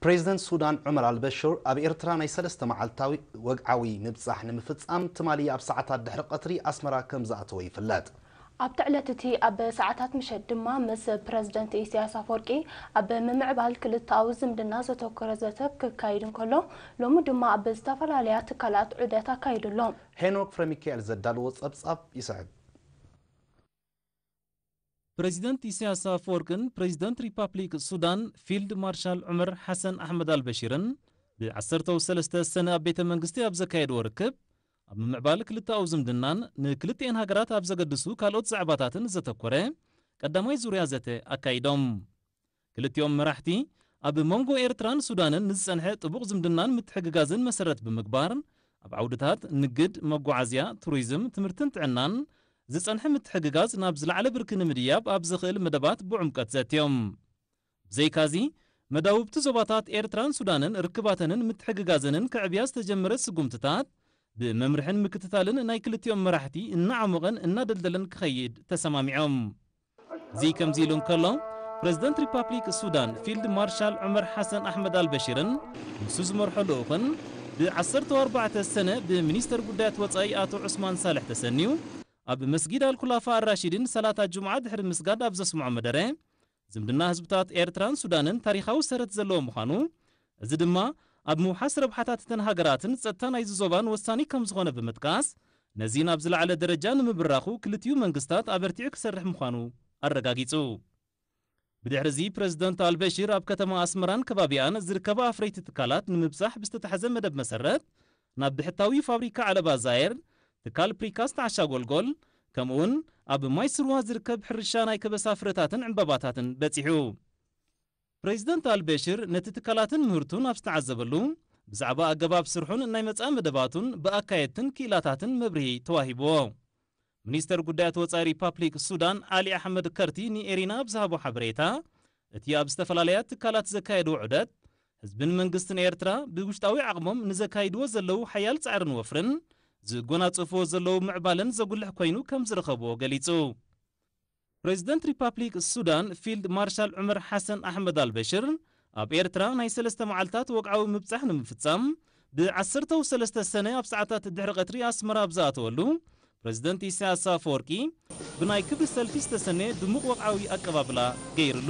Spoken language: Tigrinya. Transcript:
ፕሬዚደንት ሱዳን ዑመር ኣልበሽር ኣብ ኤርትራ ናይ ሰለስተ መዓልታዊ ወግዓዊ ምብጻሕ ንምፍጻም ትማሊ ኣብ ሰዓታት ድሕሪ ቀትሪ ኣስመራ ከም ዝኣተወ ይፍለጥ። ኣብቲ ዕለት እቲ ኣብ ሰዓታት ምሸት ድማ ምስ ፕረዚደንት ኢሳያስ ኣፈወርቂ ኣብ ምምዕባል ክልተኣዊ ዝምድና ዘተኮረ ዘተ ክካይድ እንከሎ፣ ሎሚ ድማ ኣብ ዝተፈላለያ ትካላት ዑደት ኣካይዱ ኣሎ። ሄኖክ ፍረሚካኤል ዘዳለዎ ጸብጻብ ይስዕብ። ፕረዚደንት ኢሳያስ ኣፈወርቅን ፕረዚደንት ሪፓብሊክ ሱዳን ፊልድ ማርሻል ዑመር ሓሰን ኣሕመድ ኣልበሺርን ብዓሰርተው ሰለስተ ሰነ ኣብ ቤተ መንግስቲ ኣብ ዘካየድዎ ርክብ፣ ኣብ ምምዕባል ክልተኣዊ ዝምድናን ንክልቲኤን ሃገራት ኣብ ዘገድሱ ካልኦት ዛዕባታትን ዘተኮረ ቀዳማይ ዙርያ ዘተ ኣካይዶም። ክልቲኦም መራሕቲ ኣብ መንጎ ኤርትራን ሱዳንን ንዝጸንሐ ጥቡቕ ዝምድናን ምትሕግጋዝን መሰረት ብምግባር፣ ኣብ ዓውድታት ንግድ፣ መጓዓዝያ፣ ቱሪዝም፣ ትምህርትን ጥዕናን ዝጸንሐ ምትሕግጋዝ ናብ ዝለዓለ ብርኪ ንምድያብ ኣብ ዘኽእል መደባት ብዕምቀት ዘትዮም። ብዘይካዚ፣ መዳውብቲ ዞባታት ኤርትራን ሱዳንን ርክባተንን ምትሕግጋዘንን ከዕብያ ዝተጀመረ ስጉምትታት ብመምርሕን ምክትታልን ናይ ክልቲኦም መራሕቲ እናዓሞቐን እናደልደለን ክኸይድ ተሰማሚዖም። እዚ ከምዚ ኢሉ እንከሎ፣ ፕረዚደንት ሪፓብሊክ ሱዳን ፊልድ ማርሻል ዑመር ሓሰን ኣሕመድ ኣልበሺርን ንሱ ዝመርሖ ልኡኽን ብዓሰርተ ኣርባዕተ ሰነ ብሚኒስተር ጉዳያት ወጻኢ ኣቶ ዑስማን ሳልሕ ተሰንዩ ኣብ መስጊድ ኣልኩላፋ ኣራሺድን ሰላታ ጁምዓ ድሕሪ ምስጋድ ኣብ ዘስምዖ መደረ፣ ዝምድና ህዝብታት ኤርትራን ሱዳንን ታሪኻዊ ሰረት ዘለዎ ምዃኑ፣ እዚ ድማ ኣብ ምውሓስ ረብሓታት እተን ሃገራትን ጸጥታ ናይዚ ዞባን ወሳኒ ከም ዝኾነ ብምጥቃስ፣ ነዚ ናብ ዝለዓለ ደረጃ ንምብራኹ ክልቲኡ መንግስታት ኣበርቲዑ ክሰርሕ ምዃኑ ኣረጋጊጹ። ብድሕሪ እዚ ፕረዚደንት ኣልበሺር ኣብ ከተማ ኣስመራን ከባቢኣን ዝርከባ ኣፍረይቲ ትካላት ንምብጻሕ ብዝተታሕዘ መደብ መሰረት፣ ናብ ብሕታዊ ፋብሪካ ዓለባ ዛየር፣ ትካል ፕሪካስት ዓሻ ጎልጎል፣ ከምኡውን ኣብ ማይ ስርዋ ዝርከብ ሕርሻ ናይ ከበሳ ፍረታትን ዕምባባታትን በጺሑ። ፕሬዚደንት ኣልበሽር ነቲ ትካላትን ምህርቱን ኣብ ዝተዓዘበሉ፣ ብዛዕባ ኣገባብ ስርሑን ናይ መጻኢ መደባቱን ብኣካየድትን ክኢላታትን መብርሂ ተዋሂብዎ። ሚኒስተር ጉዳያት ወጻኢ ሪፓብሊክ ሱዳን ኣሊ ኣሕመድ ከርቲ ንኤሪና ኣብ ዝሃቦ ሓበሬታ፣ እቲ ኣብ ዝተፈላለያ ትካላት ዘካየድዎ ዑደት፣ ህዝብን መንግስትን ኤርትራ ብውሽጣዊ ዓቕሞም ንዘካይድዎ ዘለዉ ሓያል ጻዕርን ወፍርን ዝጎናጸፍዎ ዘለዉ ምዕባለን ዘጉልሕ ኮይኑ ከም ዝረኸብዎ ገሊጹ። ፕሬዚደንት ሪፓብሊክ ሱዳን ፊልድ ማርሻል ዑመር ሓሰን ኣሕመድ ኣልበሽር ኣብ ኤርትራ ናይ ሰለስተ መዓልታት ወግዓዊ ምብጻሕ ንምፍጻም ብዓሰርተው ሰለስተ ሰነ ኣብ ሰዓታት ድሕሪ ቀትሪ ኣስመራ ኣብ ዝኣተወሉ፣ ፕሬዚደንት ኢሳያስ ኣፈወርቂ ብናይ ክብሪ ሰልፊ ዝተሰነየ ድሙቕ ወግዓዊ ኣቀባብላ ገይርሉ።